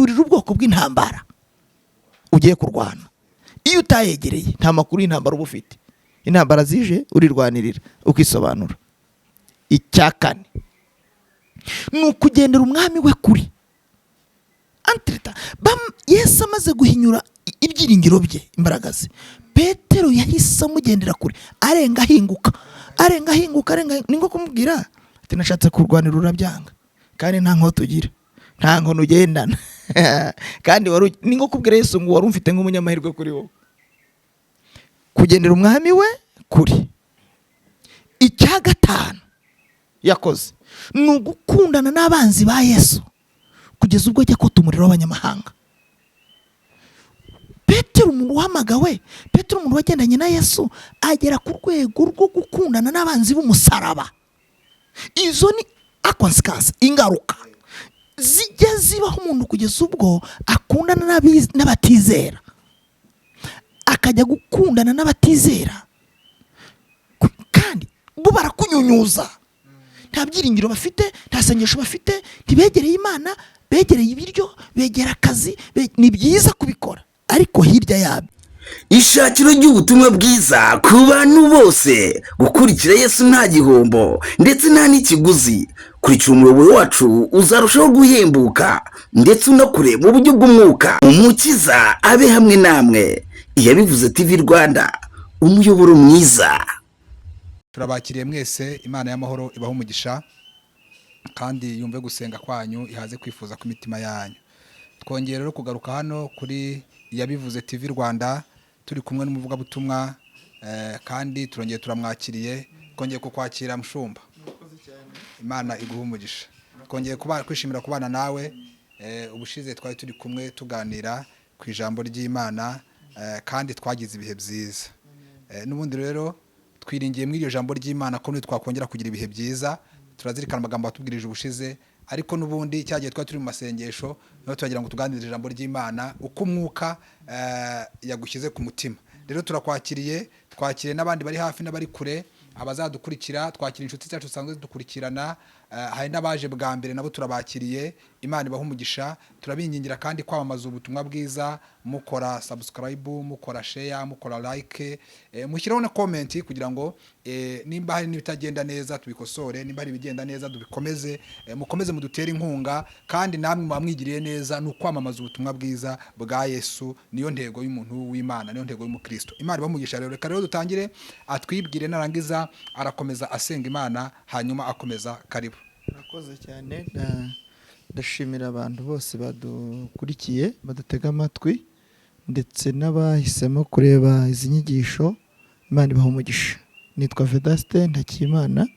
Iguhishurira ubwoko bw'intambara ugiye kurwana. Iyo utayegereye, nta makuru y'intambara uba ufite. Intambara zije, urirwanirira, ukisobanura. Icya kane ni ukugendera Umwami we kuri antirita. Yesu amaze guhinyura ibyiringiro bye, imbaraga ze, Petero yahise amugendera kure, arenga ahinguka, arenga ahinguka, arenga. Ni nko kumubwira ati: "Nashatse kurwanira urabyanga, kandi nta nkota ugira, nta nkono ugendana." Kandi ni nko kubwira Yesu ngo: "Wari umfite nk'umunyamahirwe kuri wowe." Kugendera Umwami we kuri. Icya gatanu yakoze ni ugukundana n'abanzi ba Yesu kugeza ubwo ajya kota umuriro w'abanyamahanga. Petero, umuntu uhamagawe, Petero, umuntu wagendanye na Yesu, agera ku rwego rwo gukundana n'abanzi b'umusaraba. Izo ni a conséquence, ingaruka zijya zibaho umuntu kugeza ubwo akundana n'abatizera, akajya gukundana n'abatizera. Kandi bo barakunyunyuza, nta byiringiro bafite, nta sengesho bafite, ntibegereye Imana, begereye ibiryo, begera akazi. Ni byiza kubikora, ariko hirya yabyo Ishakiro ry'ubutumwa bwiza ku bantu bose. Gukurikira Yesu nta gihombo ndetse nta n'ikiguzi. Kurikira umuyoboro wacu, uzarushaho guhembuka ndetse unakure mu buryo bw'umwuka. Umukiza abe hamwe namwe. Iyabivuze TV Rwanda, umuyoboro mwiza. Turabakiriye mwese. Imana y'amahoro ibahe umugisha kandi yumve gusenga kwanyu, ihaze kwifuza kw'imitima yanyu. Twongeye rero kugaruka hano kuri Iyabivuze TV Rwanda, turi kumwe n'umuvugabutumwa, kandi turongeye turamwakiriye. Twongeye kukwakira, mushumba. Imana iguhe umugisha. Twongeye kwishimira kubana nawe. Ubushize twari turi kumwe tuganira ku ijambo ry'Imana, kandi twagize ibihe byiza. N'ubundi rero twiringiye muri iryo jambo ry'Imana ko twakongera kugira ibihe byiza. Turazirikana amagambo watubwirije ubushize, ariko n'ubundi cya gihe twari turi mu masengesho, niho turagira ngo tuganirize ijambo ry'Imana uko Umwuka yagushyize ku mutima. Rero turakwakiriye, twakiriye n'abandi bari hafi n'abari kure, abazadukurikira. Twakira inshuti zacu zisanzwe zidukurikirana, hari n'abaje bwa mbere, nabo turabakiriye. Imana ibaha umugisha. Turabingingira kandi kwamamaza ubutumwa bwiza, mukora subscribe, mukora share, mukora like, mushyiraho na comment kugira ngo nimba hari n'ibitagenda neza tubikosore, nimba hari ibigenda neza tubikomeze. Mukomeze mudutere inkunga, kandi namwe muba mwigiriye neza. Ni ukwamamaza ubutumwa bwiza bwa Yesu, niyo ntego y'umuntu w'Imana, niyo ntego y'umukristo. Imana ibahe umugisha. Rero reka rero dutangire, atwibwire, narangiza arakomeza asenga Imana, hanyuma akomeza. Karibu. Murakoze cyane. Ndashimira abantu bose badukurikiye, badutega amatwi, ndetse n'abahisemo kureba izi nyigisho. Imana ibaha umugisha. Nitwa Vedaste Ntakimana,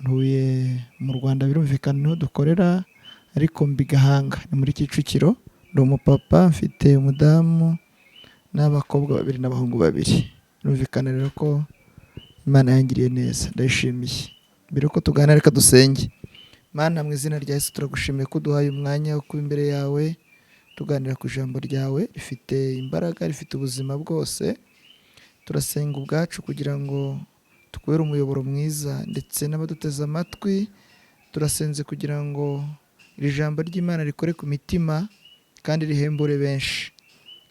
ntuye mu Rwanda, birumvikana niho dukorera, ariko mbigahanga ni muri Kicukiro. Ndi umupapa, mfite umudamu n'abakobwa babiri n'abahungu babiri. Birumvikana rero ko Imana yangiriye neza, ndayishimiye. Mbere yuko tuganira, reka dusenge. Mana, mu izina rya Yesu, turagushimiye ko uduhaye umwanya wo kuba imbere yawe, tuganira ku ijambo ryawe rifite imbaraga, rifite ubuzima bwose. Turasenga ubwacu kugira ngo tukubere umuyoboro mwiza, ndetse n'abaduteze amatwi. Turasenze kugira ngo iri jambo ry'Imana rikore ku mitima kandi rihembure benshi,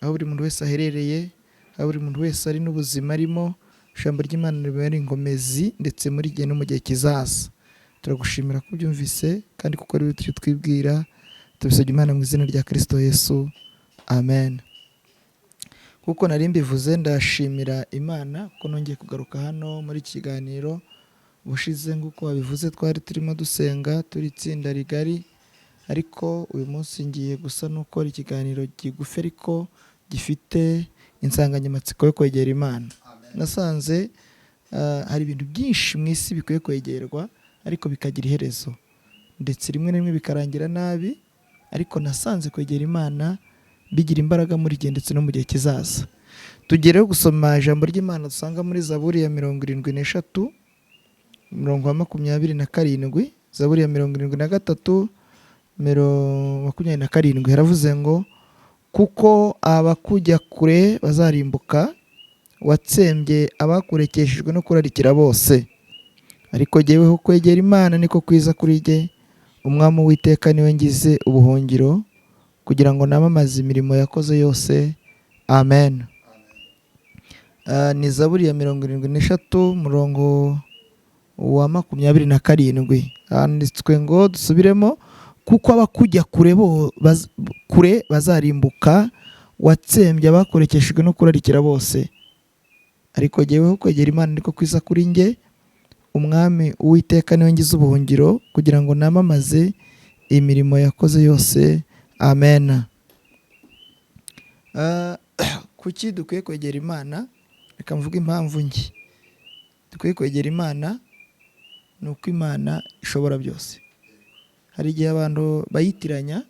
aho buri muntu wese aherereye, aho buri muntu wese ari n'ubuzima arimo, ijambo ry'Imana ribere inkomezi, ndetse muri gihe no mu gihe kizaza. Turagushimira ko ubyumvise kandi kuko ari byo twibwira. Tubisabye, Imana, mu izina rya Kirisito Yesu, amen. Kuko nari mbivuze, ndashimira Imana kuko nongeye kugaruka hano muri iki kiganiro. Ubushize, nk'uko wabivuze, twari turimo dusenga turi itsinda rigari, ariko uyu munsi ngiye gusa n'ukora ikiganiro kigufi ariko gifite insanganyamatsiko yo kwegera Imana. Nasanze hari ibintu byinshi mu isi bikwiye kwegerwa, ariko bikagira iherezo, ndetse rimwe na rimwe bikarangira nabi. Ariko nasanze kwegera Imana bigira imbaraga muri gihe ndetse no mu gihe kizaza. Tugereho gusoma ijambo ry'Imana dusanga muri Zaburi ya 73, umurongo wa 27. Zaburi ya 73, 27, haravuze ngo: "Kuko abakujya kure bazarimbuka, watsembye abakurekeshejwe no kurarikira bose. Ariko jyeweho kwegera Imana niko kwiza kuri jye, Umwami Uwiteka niwe ngize ubuhungiro." Kugira ngo namamaze imirimo yakoze yose. Amen. Ni Zaburi ya 73, murongo wa 27. Handitswe ngo dusubiremo: kuko abakujya kure bo kure bazarimbuka, watsembye abakorekeshejwe no kurarikira bose. Ariko jyeweho kwegera Imana niko kwiza kuri njye. Umwami Uwiteka niwe ngize ubuhungiro, kugira ngo namamaze imirimo yakoze yose. Amen. Kuki dukwiye kwegera Imana? Reka mvuge impamvu njye dukwiye kwegera Imana. Ni uko Imana ishobora byose. Hari igihe abantu bayitiranya,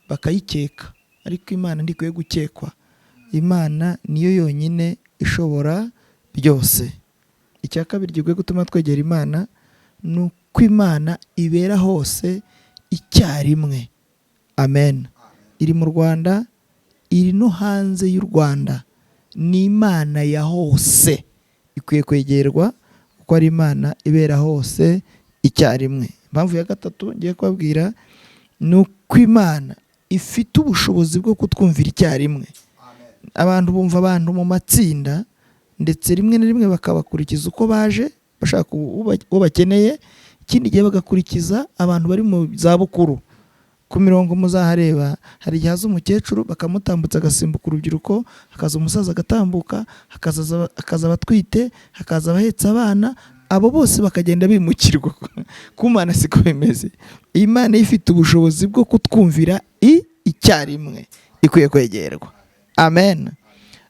bakayikeka, ariko Imana ntikwiye gukekwa. Imana niyo yonyine ishobora byose. Icya kabiri gikwiye gutuma twegera Imana ni uko Imana ibera hose icyarimwe. Amen. Iri mu Rwanda, iri no hanze y'u Rwanda. Ni Imana ya hose, ikwiye kwegerwa kuko ari Imana ibera hose icyarimwe. Impamvu ya gatatu ngiye kubabwira ni uko Imana ifite ubushobozi bwo kutwumvira icyarimwe. Abantu bumva abantu mu matsinda, ndetse rimwe na rimwe bakabakurikiza uko baje bashaka uwo bakeneye. Ikindi gihe bagakurikiza abantu bari mu zabukuru. Ku mirongo muzahareba, hari igihe haza umukecuru bakamutambutsa agasimbuka urubyiruko, hakaza umusaza agatambuka, hakaza abatwite, hakaza abahetse abana, abo bose bakagenda bimukirwa. Ku Mana siko bimeze. Imana ifite ubushobozi bwo kutwumvira icyarimwe, ikwiye kwegerwa. Amen.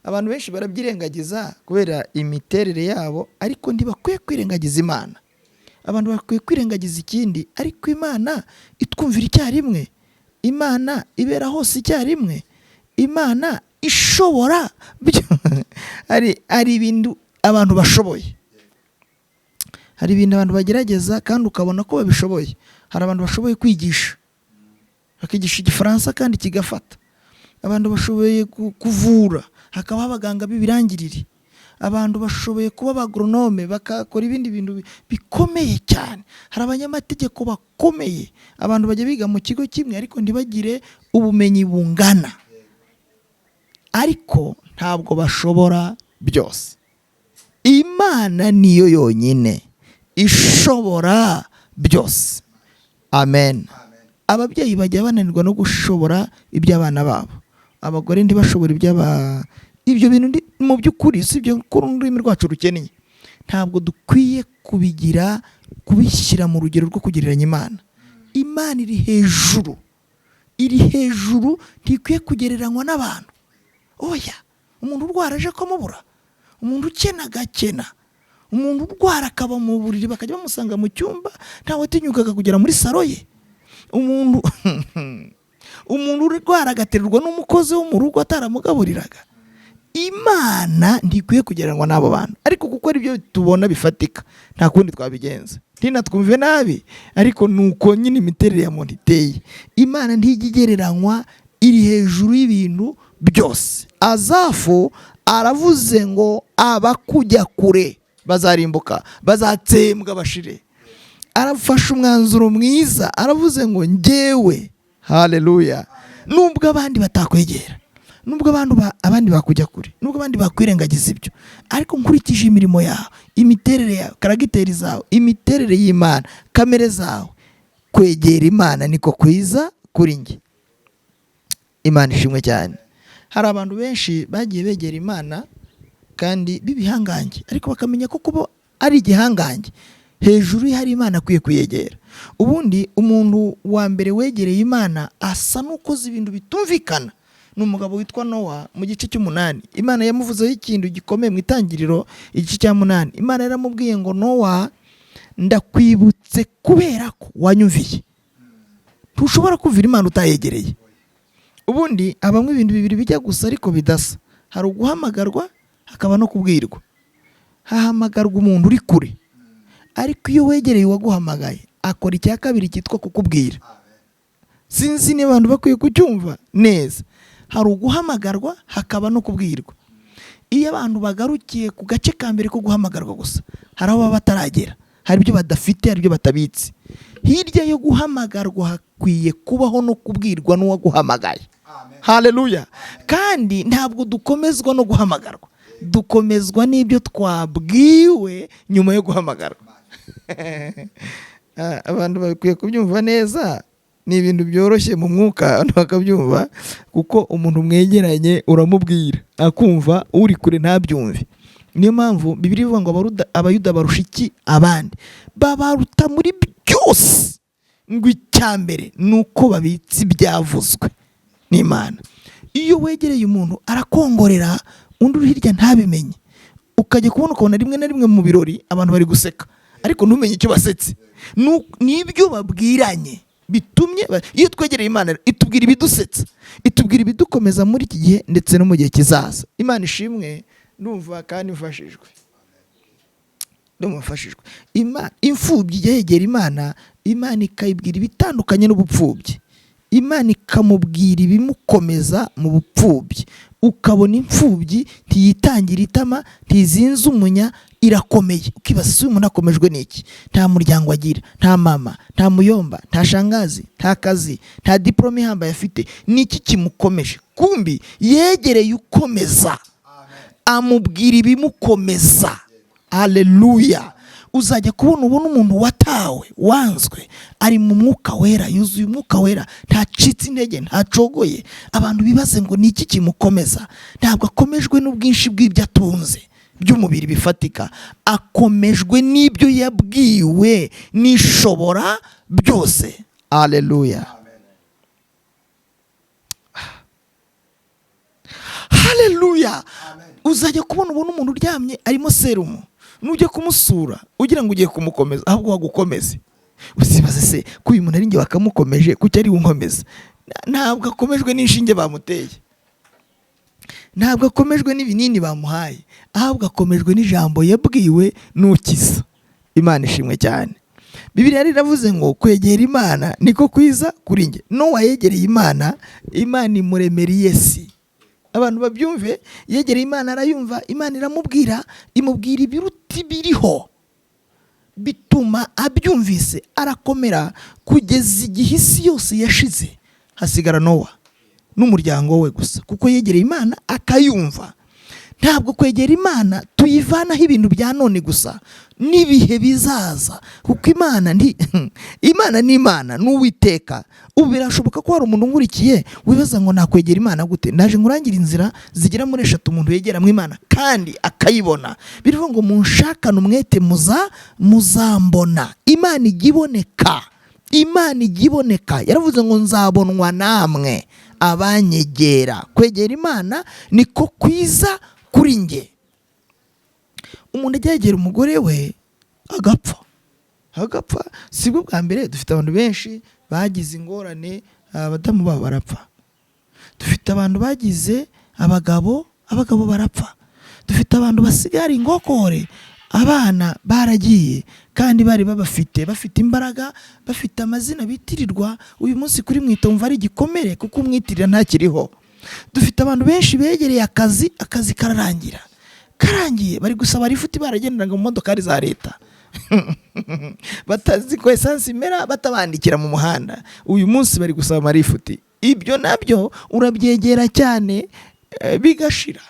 Abantu benshi barabyirengagiza kubera imiterere yabo, ariko ntibakwiye kwirengagiza Imana. Abantu bakwiye kwirengagiza ikindi, ariko Imana itwumvira icyarimwe. Imana ibera hose icyarimwe. Imana ishobora. Hari ibintu abantu bashoboye, hari ibintu abantu bagerageza kandi ukabona ko babishoboye. Hari abantu bashoboye kwigisha, bakigisha Igifaransa kandi kigafata. Abantu bashoboye kuvura, hakabaho abaganga b'ibirangirire. Abantu bashoboye kuba abagoronome, bakakora ibindi bintu bikomeye cyane. Hari abanyamategeko bakomeye. Abantu bajya biga mu kigo kimwe, ariko ntibagire ubumenyi bungana, ariko ntabwo bashobora byose. Imana niyo yonyine ishobora byose. Amen. Ababyeyi bajya bananirwa no gushobora iby'abana babo, abagore ntibashobora ibyo bintu. Mu by'ukuri si ibyo ko ururimi rwacu rukennye. Ntabwo dukwiye kubigira, kubishyira mu rugero rwo kugereranya Imana. Imana iri hejuru, iri hejuru, ntikwiye kugereranywa n'abantu. Oya, umuntu urwara aje akamubura, umuntu ukena agakena, umuntu urwara akaba mu buriri, bakajya bamusanga mu cyumba, ntawe utinyukaga kugera muri saro ye. Umuntu urwara agaterurwa n'umukozi wo mu rugo ataramugaburiraga. Imana ntikwiye kugereranywa n'abo bantu, ariko kuko ari byo tubona bifatika, nta kundi twabigenza. Ntinatwumve nabi, ariko ni uko nyine imiterere ya muntu iteye. Imana ntijya igereranywa, iri hejuru y'ibintu byose. Azafu aravuze ngo abakujya kure bazarimbuka, bazatsembwa bashire. Arafashe umwanzuro mwiza, aravuze ngo njyewe, haleluya, nubwo abandi batakwegera, nubwo abandi bakujya kure, nubwo abandi bakwirengagiza ibyo, ariko nkurikije imirimo yawe, imiterere yawe, caractère zawe, imiterere y'Imana, kamere zawe, kwegera Imana niko kwiza kuri njye. Imana ishimwe cyane. Hari abantu benshi bagiye begera Imana kandi b'ibihangange, ariko bakamenya ko kuba ari igihangange hejuru ye hari Imana akwiye kuyegera. Ubundi umuntu wa mbere wegereye Imana asa n'ukoze ibintu bitumvikana ni umugabo witwa Nowa. Mu gice cy'umunani Imana yamuvuzeho ikintu gikomeye. Mu Itangiriro igice cya 8, Imana yaramubwiye ngo: "Nowa, ndakwibutse kubera ko wanyumviye." Ntushobora kumvira Imana utayegereye. Ubundi habamo ibintu bibiri bijya gusa ariko bidasa. Hari uguhamagarwa, hakaba no kubwirwa. Hahamagarwa umuntu uri kure, ariko iyo wegereye uwaguhamagaye akora icya kabiri cyitwa kukubwira. Sinzi niba abantu bakwiye kucyumva neza. Hari uguhamagarwa, hakaba no kubwirwa. Iyo abantu bagarukiye ku gace ka mbere ko guhamagarwa gusa, hari aho baba bataragera, hari ibyo badafite, hari ibyo batabitse. Hirya yo guhamagarwa hakwiye kubaho no kubwirwa n'uwaguhamagaye. Haleluya! Kandi ntabwo dukomezwa no guhamagarwa, dukomezwa n'ibyo twabwiwe nyuma yo guhamagarwa. Abantu bakwiye kubyumva neza, ni ibintu byoroshye mu mwuka, abantu bakabyumva, kuko umuntu mwegeranye uramubwira akumva, uri kure ntabyumve. Niyo mpamvu Bibiliya ivuga ngo Abayuda barusha iki abandi? Babaruta muri byose, ngo icya mbere ni uko babitse ibyavuzwe n'Imana. Iyo wegereye umuntu arakongorera, undi uri hirya ntabimenye, ukajya kubona ukabona rimwe na rimwe mu birori abantu bari guseka ariko ntumenye icyo basetse. N'ibyo babwiranye bitumye iyo twegereye Imana itubwira ibidusetsa, itubwira ibidukomeza muri iki gihe ndetse no mu gihe kizaza. Imana ishimwe. Ndumva kandi mfashijwe, ndumva mfashijwe. Imfubyi ijya yegera Imana, Imana ikayibwira ibitandukanye n'ubupfubyi, Imana ikamubwira ibimukomeza mu bupfubyi. Ukabona imfubyi ntiyitangira itama, ntizinze umunya, irakomeye. Ukibaza se uyu muntu akomejwe n'iki? Nta muryango agira, nta mama, nta muyomba, nta shangazi, nta kazi, nta diporome ihambaye afite, niki kimukomeje? Kumbi yegereye ukomeza, amubwira ibimukomeza. Haleluya! Uzajya kubona ubona umuntu watawe, wanzwe, ari mu mwuka wera, yuzuye umwuka wera, ntacitse intege, ntacogoye. Abantu bibaze ngo ni iki kimukomeza? Ntabwo akomejwe n'ubwinshi bw'ibyo atunze by'umubiri bifatika, akomejwe n'ibyo yabwiwe n'ishobora byose. Haleluya, haleluya! Uzajya kubona ubona umuntu uryamye arimo serumu, nujya kumusura ugira ngo ugiye kumukomeza, ahubwo wagukomeze. Uzibaze se ko uyu muntu ari njye bakamukomeje, kuki ari we unkomeza? Ntabwo akomejwe n'inshinge bamuteye, ntabwo akomejwe n'ibinini bamuhaye, ahubwo akomejwe n'ijambo yabwiwe n'ukiza. Imana ishimwe cyane. Bibiliya rero iravuze ngo kwegera Imana niko kwiza kuri njye. Nowa yegereye Imana, Imana imuremera iyesi. Abantu babyumve, yegereye Imana arayumva, Imana iramubwira, imubwira ibiruta ibiriho, bituma abyumvise arakomera kugeza igihe isi yose yashize, hasigara Nowa n'umuryango we gusa, kuko yegereye Imana akayumva. Ntabwo kwegera Imana tuyivanaho ibintu bya none gusa, n'ibihe bizaza, kuko Imana ndi Imana ni Imana, ni Uwiteka. Ubu birashoboka ko hari umuntu unkurikiye wibaza ngo nakwegera Imana gute? Ndaje nkurangire inzira zigera muri eshatu umuntu yegeramo Imana kandi akayibona. Birivuga ngo munshakane umwete muzambona. Imana ijya iboneka, Imana ijya iboneka. Yaravuze ngo nzabonwa namwe abanyegera. Kwegera Imana niko kwiza kuri njye. Umuntu ajya yegera umugore we agapfa, agapfa. Si bwo bwa mbere, dufite abantu benshi bagize ingorane, abadamu babo barapfa. Dufite abantu bagize abagabo, abagabo barapfa. Dufite abantu basigara ingokore, abana baragiye kandi bari babafite, bafite imbaraga, bafite amazina bitirirwa. Uyu munsi kuri mwita wumva ari igikomere kuko umwitirira ntakiriho. Dufite abantu benshi begereye akazi, akazi kararangira, karangiye bari gusaba rifuti, baragenderaga mu modokari za leta, batazi ko esansi imera, batabandikira mu muhanda. Uyu munsi bari gusaba amarifuti. Ibyo nabyo urabyegera cyane, bigashira.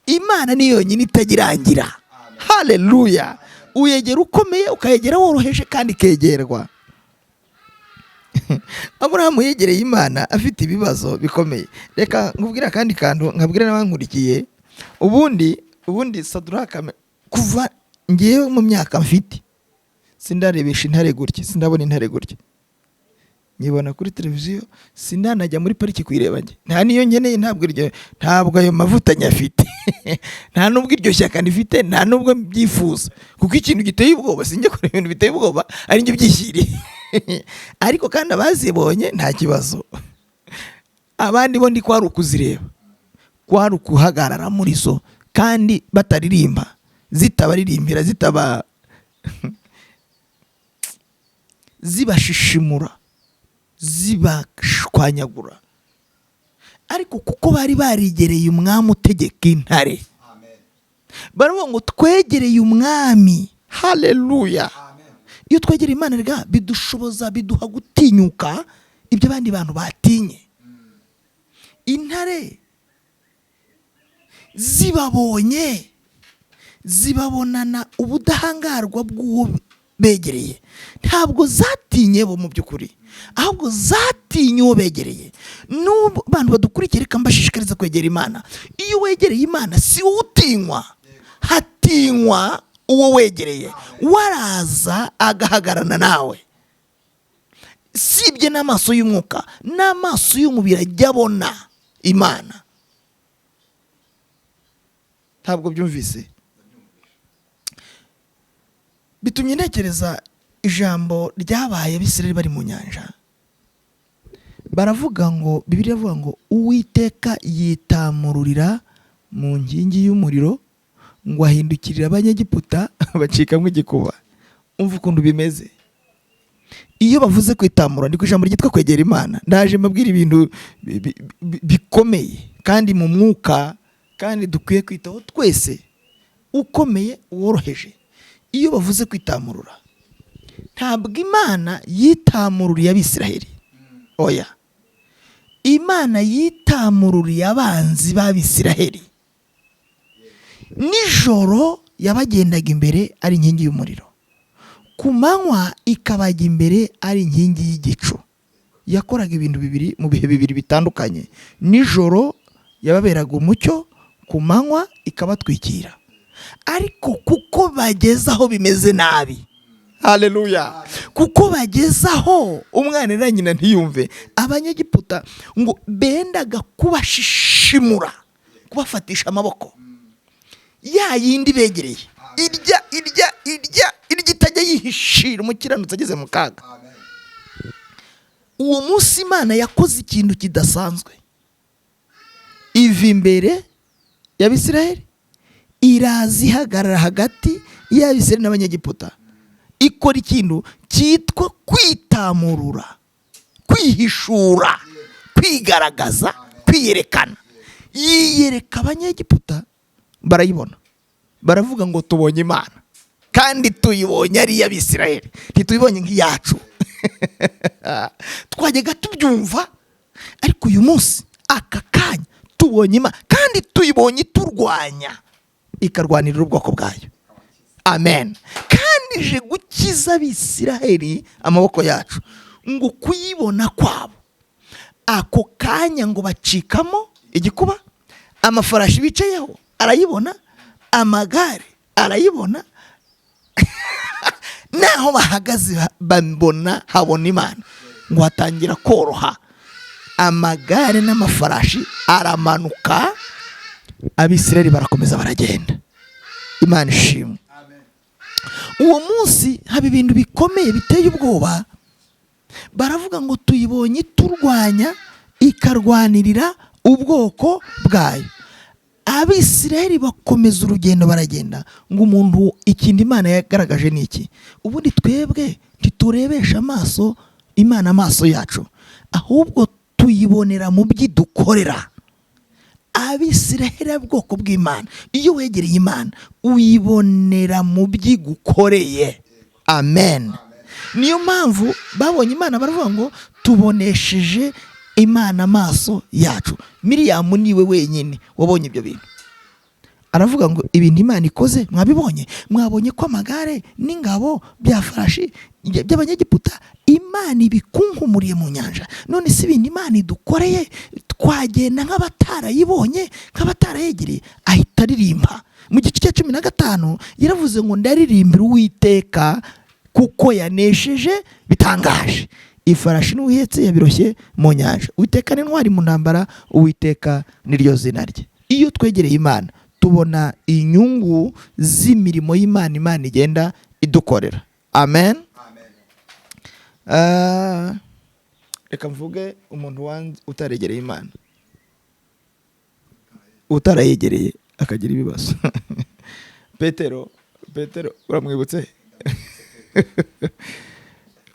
Imana ni yonyine itagirangira. Haleluya! Uyegera ukomeye, ukayegera woroheje, kandi ikegerwa. Aburahamu yegereye Imana afite ibibazo bikomeye. Reka nkubwire akandi kantu, nkabwire n'abankurikiye. Ubundi Saduraka, kuva ngewe mu myaka mfite sindarebesha intare gutya, sindabona intare gutya, nyibona kuri televiziyo, sindanajya muri pariki kuyireba njye, nta niyo nkeneye, ntabwo ayo mavuta nyafite, nta nubwo iryo shyaka ndifite, nta nubwo mbyifuza, kuko ikintu giteye ubwoba sinjya kureba ibintu biteye ubwoba ari njye ubyishyiriye. Ariko kandi abazibonye nta kibazo, abandi bo ndi kwari ukuzireba, kwari ukuhagarara muri zo kandi bataririmba, zitabaririmbira, zitaba zibashishimura, zibashwanyagura. Ariko kuko bari barigereye umwami utegeka intare, baravuga ngo twegereye umwami. Haleluya! Iyo twegereye Imana rega bidushoboza, biduha gutinyuka ibyo abandi bantu batinye. Intare zibabonye, zibabonana ubudahangarwa bw'uwo begereye. Ntabwo zatinye bo mu by'ukuri, ahubwo zatinye uwo begereye. N'ubu abantu badukurikiye, reka mbashishikariza kwegera Imana. Iyo wegereye Imana, si wowe utinywa, hatinywa uwo wegereye. Waraza agahagararana nawe. Sibye n'amaso y'umwuka, n'amaso y'umubiri ajya abona Imana. Ntabwo byumvise, bitumye ntekereza ijambo ryabaye Abisirayeli bari mu nyanja. Baravuga ngo, Bibiliya iravuga ngo Uwiteka yitamururira mu nkingi y'umuriro, ngo ahindukirire Abanyegiputa, bacikamo igikuba. Umva ukuntu bimeze. Iyo bavuze kwitamura, ni ku ijambo ryitwa kwegera Imana. Ndaje mbabwira ibintu bikomeye kandi mu mwuka, kandi dukwiye kwitaho twese, ukomeye, uworoheje. Iyo bavuze kwitamurura, ntabwo Imana yitamururiye Abisiraheli, oya. Imana yitamururiye abanzi b'Abisiraheli. Nijoro yabagendaga imbere ari inkingi y'umuriro, ku manywa ikabajya imbere ari inkingi y'igicu. Yakoraga ibintu bibiri mu bihe bibiri bitandukanye. Nijoro yababeraga umucyo, ku manywa ikabatwikira. Ariko kuko bageze aho bimeze nabi, haleluya, kuko bageze aho umwana na nyina ntiyumve, Abanyegiputa ngo bendaga kubashishimura, kubafatisha amaboko ya yindi begereye, irya irya irya irya itajya yihishira umukiranutsi ageze mu kaga. Uwo munsi Imana yakoze ikintu kidasanzwe, iva imbere y'Abisiraheli, iraza ihagarara hagati y'Abisiraheli n'Abanyegiputa, ikora ikintu cyitwa kwitamurura, kwihishura, kwigaragaza, kwiyerekana. Yiyereka Abanyegiputa, barayibona, baravuga ngo tubonye Imana, kandi tuyibonye ari iy'Abisiraheli, ntituyibonye nk'iyacu. Twajyaga tubyumva, ariko uyu munsi aka kanya tubonye Imana, kandi tuyibonye iturwanya, ikarwanirira ubwoko bwayo. Amen. Kandi ije gukiza Abisiraheli amaboko yacu. Ngo kuyibona kwabo ako kanya, ngo bacikamo igikuba. Amafarashi bicayeho arayibona, amagare arayibona, naho bahagaze babona, habona Imana. Ngo hatangira koroha, amagare n'amafarashi aramanuka, Abisirayeli barakomeza baragenda. Imana ishimwe. Uwo munsi haba ibintu bikomeye biteye ubwoba. Baravuga ngo tuyibonye iturwanya, ikarwanirira ubwoko bwayo. Abisirayeli bakomeza urugendo, baragenda. Ngo umuntu, ikindi Imana yagaragaje ni iki? Ubundi twebwe ntiturebesha amaso Imana amaso yacu, ahubwo tuyibonera mu byo idukorera. Abisirayeli, ubwoko bw'Imana, iyo wegereye Imana uyibonera mu byo igukoreye. Amen. Niyo mpamvu babonye Imana baravuga ngo tubonesheje Imana amaso yacu. Miriyamu niwe wenyine wabonye ibyo bintu. Aravuga ngo ibintu Imana ikoze mwabibonye? Mwabonye ko amagare n'ingabo bya farashi by'Abanyegiputa Imana ibikunkumuriye mu nyanja? None si ibintu Imana idukoreye, twagenda nk'abatarayibonye, nk'abatarayegereye? Ahita aririmba. Mu gice cya 15 yaravuze ngo ndaririmbira Uwiteka kuko yanesheje bitangaje, ifarashi n'uwihetse yabiroshye mu nyanja. Uwiteka ni intwari mu ntambara, Uwiteka niryo zina rye. Iyo twegereye Imana tubona inyungu z'imirimo y'Imana, Imana igenda idukorera. Amen. Reka mvuge umuntu utaregereye Imana, utarayegereye akagira ibibazo. Petero, Petero uramwibutse?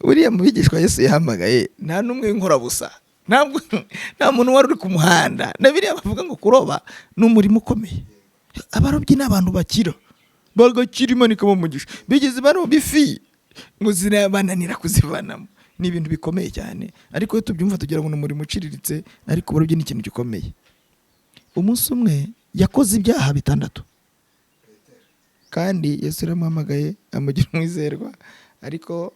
Uriya mu bigishwa Yesu yahamagaye, nta n'umwe w'inkorabusa, ntabwo nta muntu wari uri ku muhanda. Na biriya bavuga ngo kuroba ni umurimo ukomeye, abarobyi ni abantu bakira, bagakira, Imana ikabaha umugisha. Bigeze baroba ifi, ngo zirabananira kuzivanamo. Ni ibintu bikomeye cyane, ariko iyo tubyumva tugira ngo ni umurimo uciriritse, ariko uburobyi ni ikintu gikomeye. Umunsi umwe yakoze ibyaha bitandatu, kandi Yesu yaramuhamagaye amugira umwizerwa. Ariko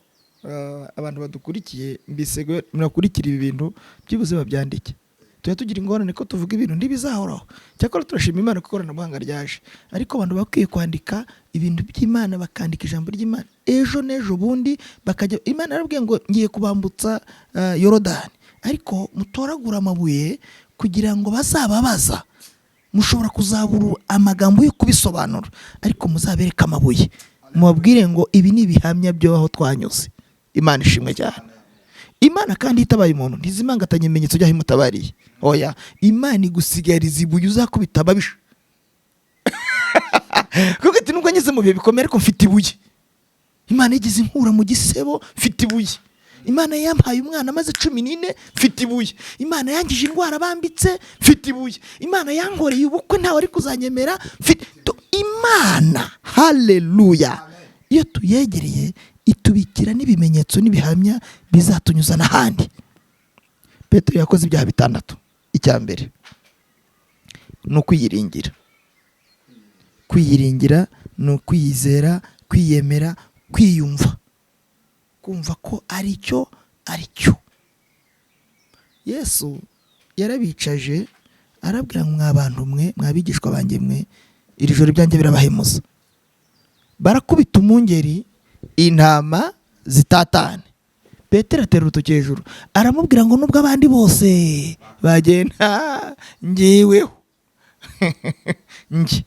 abantu badukurikiye, mbisego murakurikira ibi bintu, byibuze babyandike. Tujya tugira ingorane ko tuvuga ibintu ntibizahoraho. Cyakora turashima Imana ko ikoranabuhanga ryaje, ariko abantu bakwiye kwandika ibintu by'Imana, bakandika ijambo ry'Imana, ejo n'ejo bundi bakajya. Imana yarabwiye ngo ngiye kubambutsa Yorodani, ariko mutoragura amabuye kugira ngo bazababaza. Mushobora kuzabura amagambo yo kubisobanura, ariko muzabereke amabuye, mubabwire ngo ibi ni ibihamya by'aho twanyuze. Imana ishimwe cyane. Imana kandi itabaye umuntu ntizimangatanya ibimenyetso by'aho imutabariye. Oya, Imana igusigariza ibuye uzakubita ababisha, kuko iti nubwo ngeze mu bihe bikomeye, ariko mfite ibuye. Imana igeze inkura mu gisebo, mfite ibuye. Imana yampaye umwana amaze 14, mfite ibuye. Imana yangije indwara bambitse, mfite ibuye. Imana yankoreye ubukwe ntawe ari kuzanyemera, mfite Imana. Haleluya! Iyo tuyegereye itubikira n'ibimenyetso n'ibihamya bizatunyuza n'ahandi. Petero yakoze ibyaha bitandatu. Icya mbere ni ukwiyiringira. Kwiyiringira ni ukwiyizera, kwiyemera, kwiyumva, kumva ko ari cyo ari cyo. Yesu yarabicaje, arabwira ngo mwa bantu mwe, mwabigishwa banjye mwe, iri joro ibyanjye birabahemuza. Barakubita umwungeri, intama zitatane. Petero atera urutoki hejuru, aramubwira ngo nubwo abandi bose bagenda, ngeweho njye.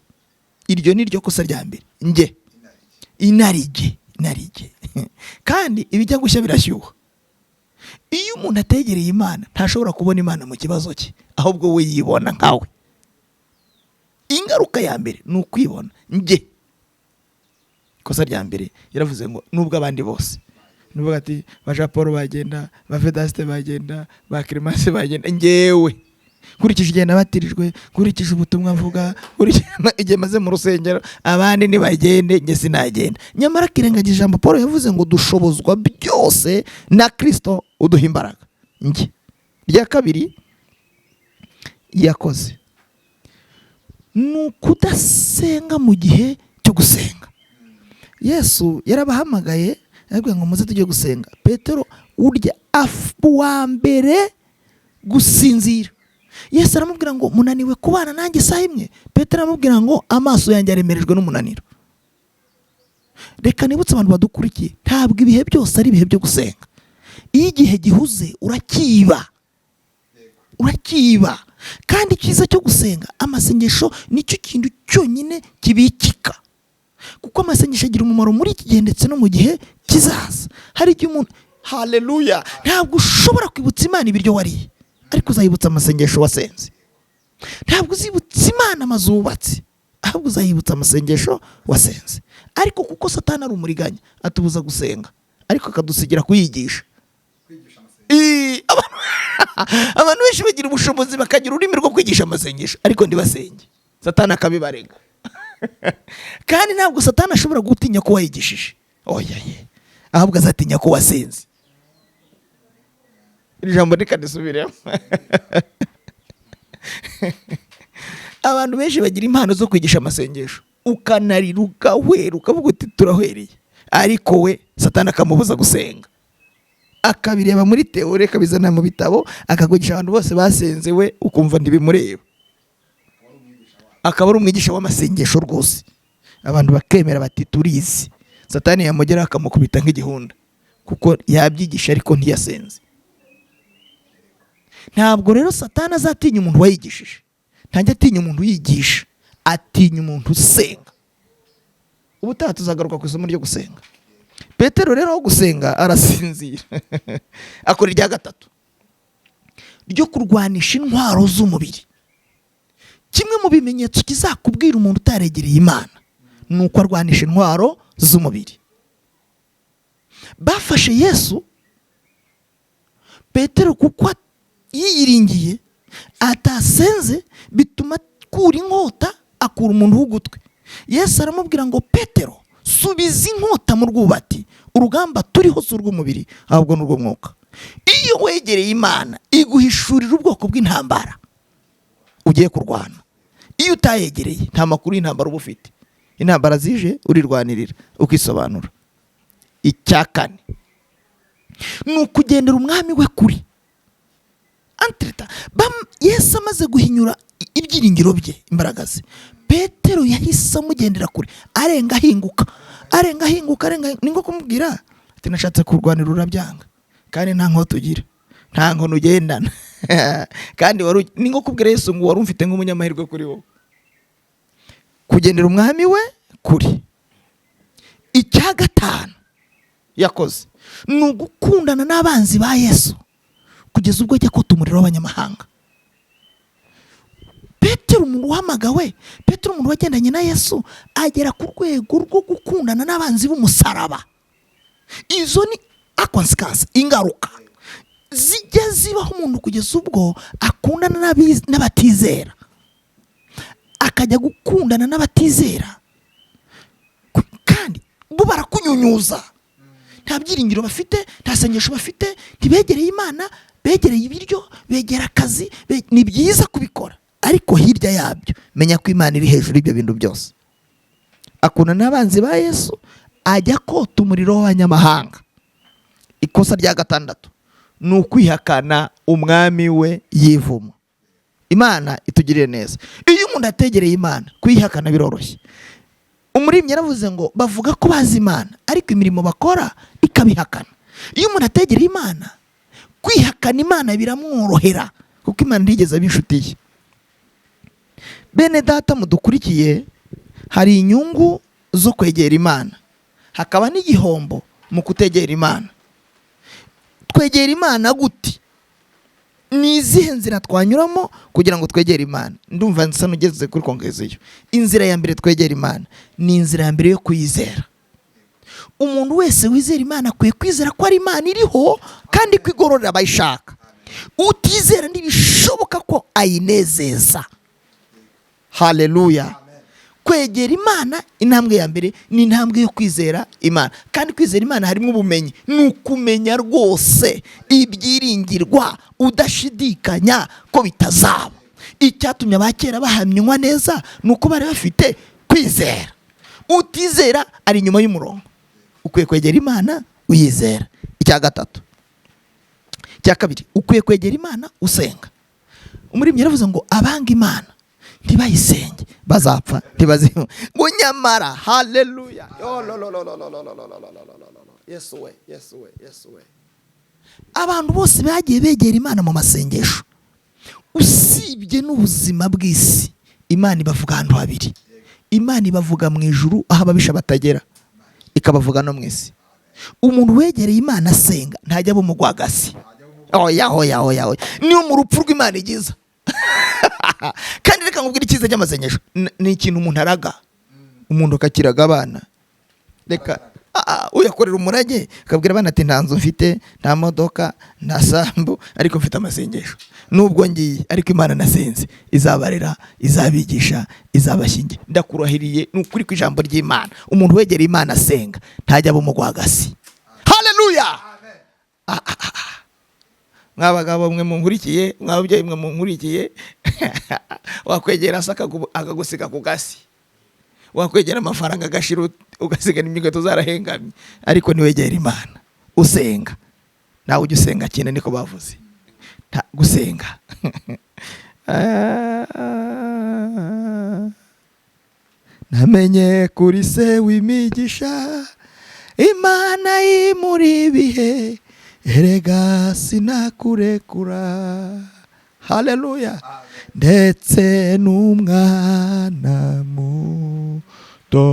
Iryo ni ryo kosa rya mbere. Njye inarijye, inarijye. Kandi ibijya gushya birashyuha. Iyo umuntu ategereye Imana ntashobora kubona Imana mu kibazo cye, ahubwo we yibona nkawe. Ingaruka ya mbere ni ukwibona njye. Ikosa rya mbere, yaravuze ngo nubwo abandi bose, nuvuga ati ba Jean Paul bagenda, ba Vedaste bagenda, ba Clemence bagenda, ngewe nkurikije igihe nabatirijwe, nkurikije ubutumwa mvuga, nkurikije igihe maze mu rusengero, abandi ntibagende, njye sinagenda. Nyamara akirengagiza ijambo Paul yavuze ngo dushobozwa byose na Kristo uduha imbaraga. Njye. Rya kabiri yakoze ni ukudasenga mu gihe cyo gusenga. Yesu yarabahamagaye, arababwira ngo muze tujye gusenga. Petero urya wa mbere gusinzira. Yesu aramubwira ngo munaniwe kubana nanjye isaha imwe? Petero aramubwira ngo amaso yanjye aremerejwe n'umunaniro. Reka nibutse abantu badukurikiye, ntabwo ibihe byose ari ibihe byo gusenga. Iyo igihe gihuze urakiba, urakiba. Kandi icyiza cyo gusenga, amasengesho nicyo kintu cyonyine kibikika, kuko amasengesho agira umumaro muri iki gihe ndetse no mu gihe kizaza. Hari igihe umuntu, haleluya, ntabwo ushobora kwibutsa Imana ibiryo wariye, ariko uzayibutsa amasengesho wasenze. Ntabwo uzibutsa Imana amazu wubatse, ahubwo uzayibutsa amasengesho wasenze. Ariko kuko Satani ari umuriganya, atubuza gusenga, ariko akadusigira kuyigisha. Abantu benshi bagira ubushobozi, bakagira ururimi rwo kwigisha amasengesho, ariko ntibasenge. Satani akabibarega. Kandi ntabwo Satani ashobora gutinya ko wayigishije, oya ye, ahubwo azatinya ko wasenze. Iri jambo reka risubiremo. Abantu benshi bagira impano zo kwigisha amasengesho, ukanarira, ugahwera, ukavuga uti turahwereye, ariko we Satani akamubuza gusenga, akabireba muri théorie, akabizana mu bitabo, akakugisha abantu bose basenze, we ukumva ntibimureba. Akaba ari umwigisha w'amasengesho rwose, abantu bakemera bati turizi. Satani yamugeraho akamukubita nk'igihunda, kuko yabyigisha ariko ntiyasenze. Ntabwo rero Satani azatinya umuntu wayigishije, ntajya atinya umuntu uyigisha, atinya umuntu usenga. Ubutaha tuzagaruka ku isomo ryo gusenga. Petero rero wo gusenga arasinzira, akora irya gatatu ryo kurwanisha intwaro z'umubiri. Kimwe mu bimenyetso kizakubwira umuntu utaregereye Imana ni uko arwanisha intwaro z'umubiri. Bafashe Yesu, Petero kuko yiyiringiye atasenze, bituma akura inkota, akura umuntu w'ugutwi. Yesu aramubwira ngo Petero, Subiza inkota mu rwubati. Urugamba turiho si urw'umubiri, ahubwo ni urw'umwuka. Iyo wegereye Imana iguhishurira ubwoko bw'intambara ugiye kurwana. Iyo utayegereye nta makuru y'intambara uba ufite. Intambara zije urirwanirira ukisobanura. Icya kane ni ukugendera umwami we kuri antirita. Yesu amaze guhinyura ibyiringiro bye, imbaraga ze, Petero yahise amugendera kure, arenga ahinguka, arenga ahinguka, arenga. Ni nko kumubwira ati: "Nashatse kurwanira urabyanga, kandi nta nkota ugira, nta nkono ugendana." Kandi ni nko kubwira Yesu ngo: "Wari umfite nk'umunyamahirwe kuri wowe." Kugendera umwami we kuri. Icya gatanu yakoze ni ugukundana n'abanzi ba Yesu kugeza ubwo ajya kota umuriro w'abanyamahanga. Petero umuntu uhamagawe, Petero umuntu wagendanye na Yesu, agera ku rwego rwo gukundana n'abanzi b'umusaraba. Izo ni a conséquence, ingaruka zijya zibaho umuntu kugeza ubwo akundana n'abatizera, akajya gukundana n'abatizera. Kandi bo barakunyunyuza, nta byiringiro bafite, nta sengesho bafite, ntibegereye Imana, begereye ibiryo, begera akazi. Ni byiza kubikora, ariko hirya yabyo menya ko Imana iri hejuru y'ibyo bintu byose. Akunda n'abanzi ba Yesu, ajya kota umuriro w'abanyamahanga. Ikosa rya gatandatu ni ukwihakana umwami we yivuma. Imana itugirire neza. Iyo umuntu ategereye Imana, kwihakana biroroshye. Umuririmbyi yaravuze ngo: "Bavuga ko bazi Imana, ariko imirimo bakora ikabihakana." Iyo umuntu ategereye Imana, kwihakana Imana biramworohera, kuko Imana ntigeze aba inshuti ye. Bene data mudukurikiye, hari inyungu zo kwegera Imana, hakaba n'igihombo mu kutegera Imana. Twegera Imana gute? Ni izihe nzira twanyuramo kugira ngo twegere Imana? Ndumva nsa n'ugeze kuri conclusion. Inzira ya mbere twegera Imana ni inzira ya mbere yo kuyizera. Umuntu wese wizera Imana akwiye kwizera ko ari Imana iriho kandi ko igororera abayishaka. Utizera ntibishoboka ko ayinezeza. Haleluya! Kwegera Imana, intambwe ya mbere ni intambwe yo kwizera Imana. Kandi kwizera Imana harimo ubumenyi, ni ukumenya rwose ibyiringirwa udashidikanya ko bitazaba. Icyatumye abakera bahamywa neza ni uko bari bafite kwizera. Utizera ari inyuma y'umurongo. Ukwiye kwegera Imana uyizera. Icya gatatu, icya kabiri, ukwiye kwegera Imana usenga. Umuririmbyi yaravuze ngo: "Abanga Imana ntibayisenge bazapfa ntibazima." Ngo nyamara, haleluya! Yo, lo, lo, lo, lo, lo, lo, lo, lo, lo, lo, lo, lo, lo. Yesu we, Yesu we, Yesu we! Abantu bose bagiye begera Imana mu masengesho, usibye n'ubuzima bw'isi, Imana ibavuga ahantu habiri. Imana ibavuga mu ijuru aho ababisha batagera, ikabavuga no mu isi. Umuntu wegereye Imana asenga ntajya aba umugwagasi. Oya, oya, oya, oya! Niyo mu rupfu rw'Imana igiza. Kandi reka nkubwire icyiza cy'amasengesho. Ni ikintu umuntu araga, umuntu akakiraga abana. Reka uyakorera umurage, akabwira abana ati: "Nta nzu mfite, nta modoka, nta sambu, ariko mfite amasengesho. Nubwo ngiye, ariko Imana nasenze izabarera, izabigisha, izabashyingira." Ndakurahiriye, ni ukuri kw'ijambo ry'Imana, umuntu wegereye Imana asenga ntajya aba umugwagasi. Haleluya! Mwa bagabo mwe munkurikiye, mwa babyeyi mwe munkurikiye, wakwegera se akagusiga ku gasi, wakwegera amafaranga agashira, ugasigana imigoto zarahengamye. Ariko niwegera Imana usenga, nawe ujya usenga cyane, niko bavuze. Gusenga. Namenye kuri se w'imigisha, Imana y'imuri ibihe, erega sinakurekura. Haleluya! Ndetse n'umwana muto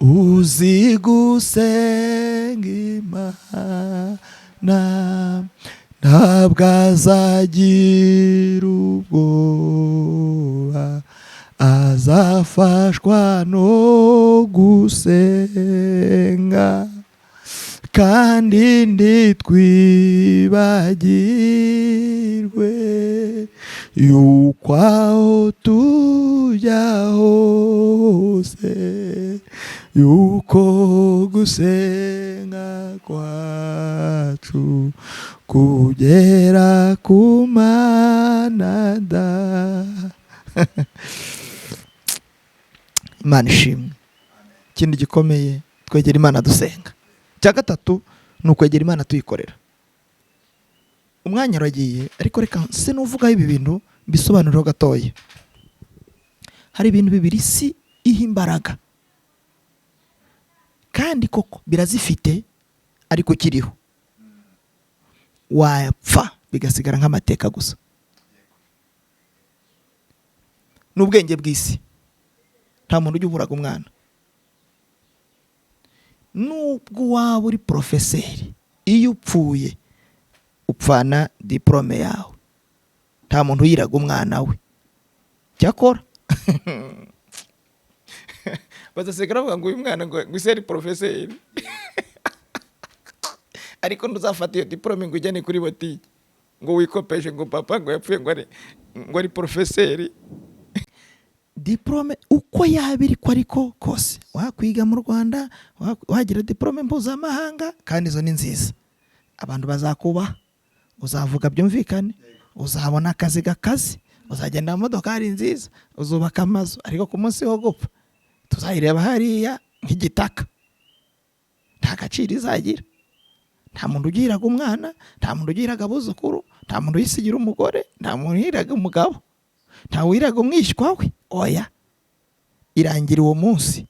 uzi gusenga Imana ntabwo azagira ubwoba, azafashwa no gusenga. Kandi ntitwibagirwe yuko aho tujya hose Yuko gusenga kwacu kugera ku Mana da. Imana ishimwe. Ikindi gikomeye, twegera Imana dusenga. Icya gatatu ni ukwegera Imana tuyikorera. Umwanya uragiye, ariko reka nse n'uvugaho ibi bintu mbisobanurireho gatoya. Hari ibintu bibiri isi iha imbaraga, kandi koko birazifite, ariko ukiriho wapfa bigasigara nk'amateka gusa. N'ubwenge bw'isi, nta muntu ujya uburaga umwana. Nubwo waba uri porofeseri, iyo upfuye upfana diporome yawe. Nta muntu uyiraga umwana we. Cyakora bazasiga bavuga ngo uyu mwana ngo ise ari porofeseri, ariko ntuzafata iyo diporome ngo ujyane kuri botike ngo wikopeshe ngo papa ngo yapfuye ngo ari porofeseri. Diporome uko yaba iri ko ariko kose, wakwiga mu Rwanda, wagira diporome mpuzamahanga, kandi izo ni nziza, abantu bazakubaha, uzavuga byumvikane, uzabona akazi gakazi, uzagenda mu modokari nziza, uzubaka amazu, ariko ku munsi wo gupfa tuzayireba hariya nk'igitaka, nta gaciro izagira. Nta muntu ugiraga umwana, nta muntu ugiraga abuzukuru, nta muntu uyisigira umugore, nta muntu uhiraga umugabo, nta wiraga umwishywa we. Oya, irangira uwo munsi.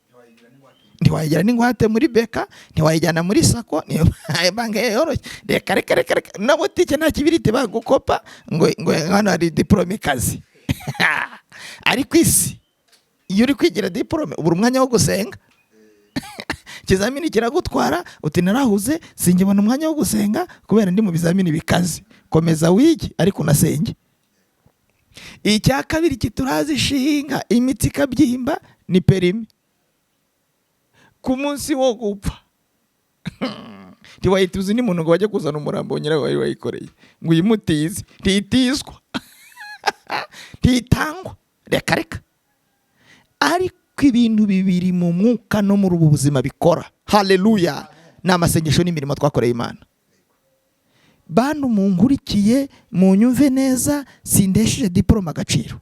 Ntiwayigira n'ingwate muri beka, ntiwayijyana muri SACCO, niyo banki yoroshye. Reka reka reka reka, na butike nta kibiriti bagukopa ngo hano hari diporome ikaze. Ariko isi iyo uri kwigira diporome ubura umwanya wo gusenga. Ikizamini kiragutwara, uti narahuze singibona umwanya wo gusenga kubera ndi mu bizamini bikaze. Komeza wige ariko unasenge. Icya kabiri kituraza ishinga imitsi ikabyimba ni perimi. Ku munsi wo gupfa ntiwahita uzi n'umuntu ngo bajye kuzana umurambo nyirawo wari wayikoreye ngo uyimutize, ntitizwa, ntitangwa, reka reka. Ariko ibintu bibiri mu mwuka no muri ubu buzima bikora, haleluya, ni amasengesho n'imirimo twakoreye Imana. Bantu munkurikiye munyumve neza, sindesheje diporome agaciro,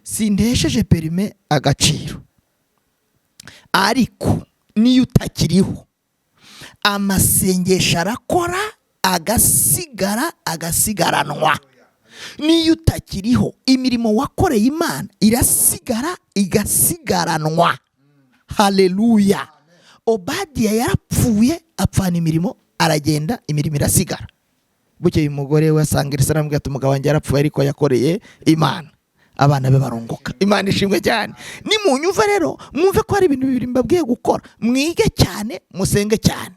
sindesheje perime agaciro, ariko niyo utakiriho amasengesho arakora, agasigara, agasigaranwa. Niyo utakiriho imirimo wakoreye Imana irasigara, igasigaranwa. Haleluya. Obadiya yarapfuye, apfana imirimo, aragenda, imirimo irasigara. Bukeye umugore we asanga Elisa, aramubwira ati umugabo wanjye yarapfuye ariko yakoreye Imana, abana be barunguka. Imana ishimwe cyane. Nimunyumva rero mwumve ko hari ibintu bibiri mbabwiye gukora: mwige cyane, musenge cyane,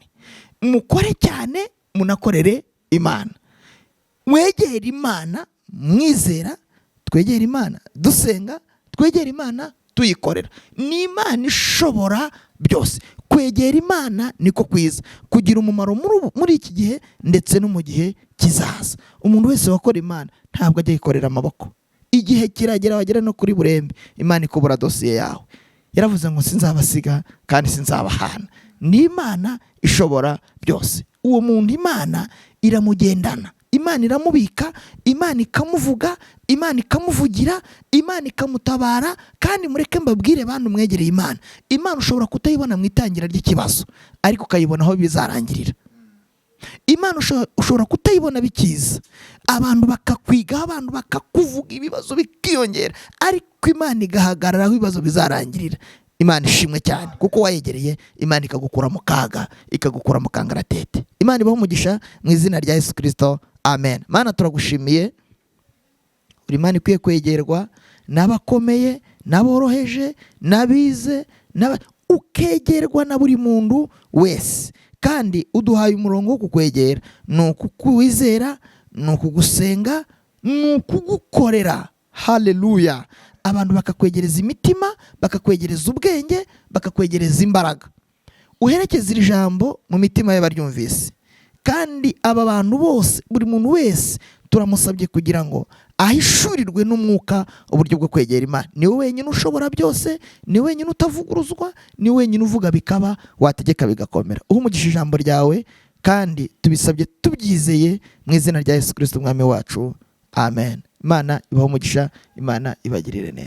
mukore cyane, munakorere Imana. Mwegere Imana mwizera, twegere Imana dusenga, twegere Imana tuyikorera. Ni Imana ishobora byose. Kwegera Imana niko kwiza kugira umumaro muri iki gihe ndetse no mu gihe kizaza. Umuntu wese wakora Imana ntabwo ajya yikorera amaboko. Igihe kiragera wagera no kuri burembe, Imana ikubura dosiye yawe. Yaravuze ngo sinzabasiga kandi sinzabahana. Ni Imana ishobora byose. Uwo muntu Imana iramugendana, Imana iramubika, Imana ikamuvuga, Imana ikamuvugira, Imana ikamutabara. Kandi mureke mbabwire bantu mwegereye Imana, Imana ushobora kutayibona mu itangira ry'ikibazo, ariko ukayibona aho bizarangirira. Imana ushobora kutayibona bikiza, abantu bakakwigaho, abantu bakakuvuga, ibibazo bikiyongera, ariko Imana igahagarara aho ibibazo bizarangirira. Imana ishimwe cyane, kuko wayegereye Imana ikagukura mu kaga, ikagukura mu kangaratete. Imana ibahe umugisha mu izina rya Yesu Kirisito, amen. Mana turagushimiye, uri Imana ikwiye kwegerwa n'abakomeye n'aboroheje n'abize, ukegerwa na buri muntu wese. Kandi uduhaye umurongo wo kukwegera, ni ukukwizera, ni ukugusenga, ni ukugukorera. Haleluya. Abantu bakakwegereza imitima, bakakwegereza ubwenge, bakakwegereza imbaraga. Uherekeze iri jambo mu mitima y'abaryumvise. Kandi aba bantu bose, buri muntu wese turamusabye kugira ngo Ahishurirwe n'umwuka uburyo bwo kwegera Imana. Ni we wenyine ushobora byose, ni we wenyine utavuguruzwa, ni we wenyine uvuga bikaba, wategeka bigakomera. Uha umugisha ijambo ryawe, kandi tubisabye tubyizeye mu izina rya Yesu Kirisito, Umwami wacu. Amen. Imana ibahe umugisha, Imana ibagirire neza.